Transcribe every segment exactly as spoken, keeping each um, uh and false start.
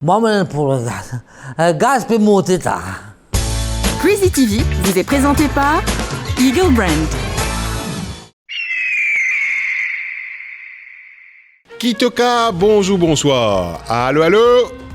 Mwa, mo ena enn problem gaz. Eh, gaz pe monte ta. Crazy T V vous est présenté par Eagle Brand. Kitoka, bonzour, bonswar. Alo, alo?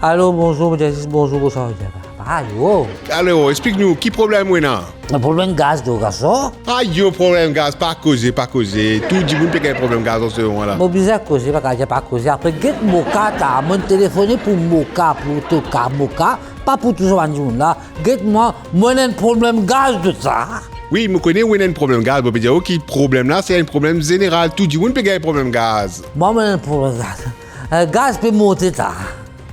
Alo, bonzour, mo dir zis bonzour, bonswar, mo dir pa. Alo? Alo, explik nou, ki problem ou ena? Problem gaz, to garson. Ayo, problem gaz, pa koze, pa koze. Tou dimoun pe gagn problem gaz an se moman la. Mo bizin koze, pa kapav dir pa koze. Apre, get Moka ta, mo'nn telefone pou Moka, pou Toka, Moka, pa pou tou sa bann dimoun la. Get mwa, mo ena enn problem gaz de sa. Wi, mo kone ou ena enn problem gaz, mo pe dir ou ki problem la, se enn problem zeneral. Tou dimoun pe gagn problem gaz. Mwa, mo ena enn problem gaz. Eh, gaz pe monte ta.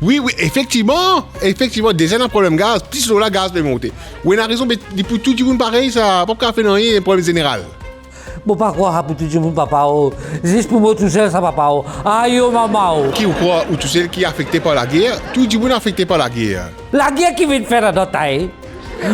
Wi, wi, efektivman, efektivman, deza ena problem gaz, plis lor la gaz pe monte. Ou ena rezon, me li pou tou dimoun parey sa, pa kapav fer nanye, problem zeneral. Mo pa krwar sa pou tou dimoun, papa o. Zis pou mo tousel sa, papa o. Ayo, mama o. Ki ou krwar ou tousel ki afekte par lager? Tou dimoun afekte par lager. Lager ki vinn fer ladan ta, e?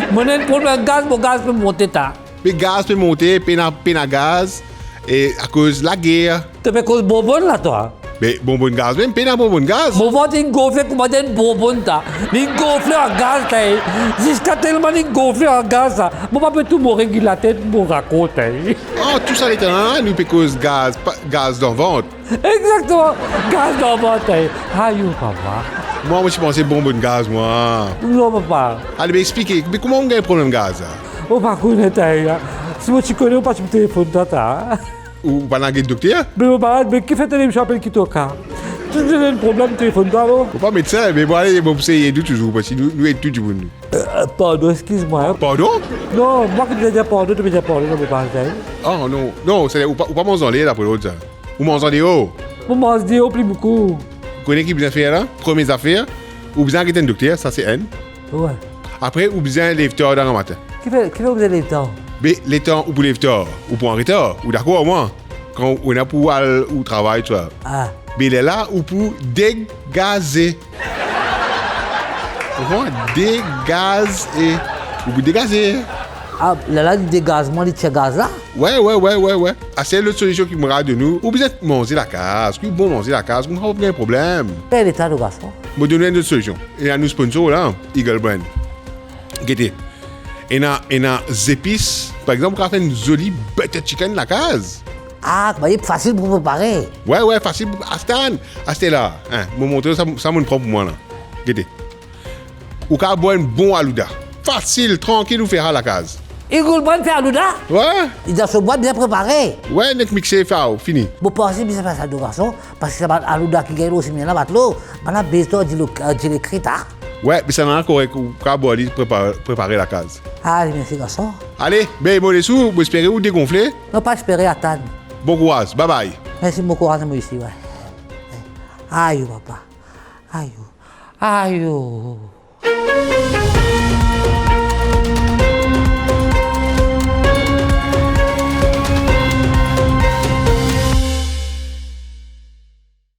Mo ena enn problem gaz, mo gaz pe monte ta. Me gaz pe monte, pena, pena gaz, e akoz lager. To pe koz bonbonn la, twa? Me bonbonn gaz mem, pena bonbonn gaz. Mo vant inn gonfle kouma enn bonbonn ta. Li gonfle ar gaz ta, e. Ziska telman li gonfle ar gaz sa. Mo pa pe tou mo regil latet, mo rakont, e. Ah, tou sa letan la, nou pe koz gaz, pa, gaz dan vant. Exakteman, gaz dan vant, e. Ayo, papa. Mwa, mo ti panse bonbonn gaz, mwa. Non, papa. Ale, be explike, be kouma ou gagn problem gaz la? Mo pa kone ta, e. Si mo ti kone, mo pa ti pou telefonn twa ta. Ou pa ena get dokter? Me mo malad, me kifer to ena apel Kitoka? Tou dimoun ena problem, telefonn twa, non? Mo pa medsin, me bon, ale, mo pou sey ed ou touzour, parski nou, nou ed tou dimoun, nou. Euh, pardon, eskiz mwa, en. Pardon? Non, mwa ki bizin dir pardon, to bizin dir pardon, non, mo pa dir. Ah, non, non, se, ou pa, ou pa manz anler la pou lot sa. Ou manz andeor. Mo manz deor pli boukou. Ou kone ki bizin fer la? Premie zafer, ou bizin al get enn dokter, sa se enn. Wi. Apre, ou bizin lev tar dan lamatin. Kifer, kifer ou bizin lev tar? Be, letan ou pou lev tar, ou pou an retar, ou dakor ar mwa? Kan ou ena pou al ou travay, tou sa. Ah. Be, lerla, ou pou degaze. Ou konpran? Degaze. Ou pou degaze. Ah, lerla, li degaz mwa, li tir gaz la? Wi, wi, wi, wi, wi. Aster lot solision ki mo kapav donn ou, ou bizin manze lakaz, ki bon manze lakaz, koumsa ou pa pou gagn problem. Ki leta to garson? Mo donn ou enn lot solision. Ena nou sponsor la, Eagle Brand. Gete. Ena, ena zepis, par exanp, ou kapav fer enn zoli butter chicken lakaz. Ah, kouma li fasil pou prepare. Wi, wi, fasil pou, atann, aster la, en, mo montre ou sa, sa mo'nn pran pou mwa la. Gete. Ou kapav bwar enn bon alouda. Fasil, trankil, ou fer sa lakaz. Eagle Brand fer alouda? Wi. Li dan so bwat bien prepare. Wi, nek mixe, fer, fini. Mo panse bizin fer sa, to garson, parski sa bann alouda ki gagn lor sime la, matlo, bann la bez lor dilo, euh, dilo kri ta. Wi, me sa nanye korek, ou kapav bwar li prepare, prepare lakaz. Ale, mersi, garson. Ale, be, mo les ou, mo espere ou degonfle. Non, pa espere, atann. Bon kouraz, bye bye. Mersi, bon kouraz, mo isi, wi. Ayo, papa. Ayo. Ayo.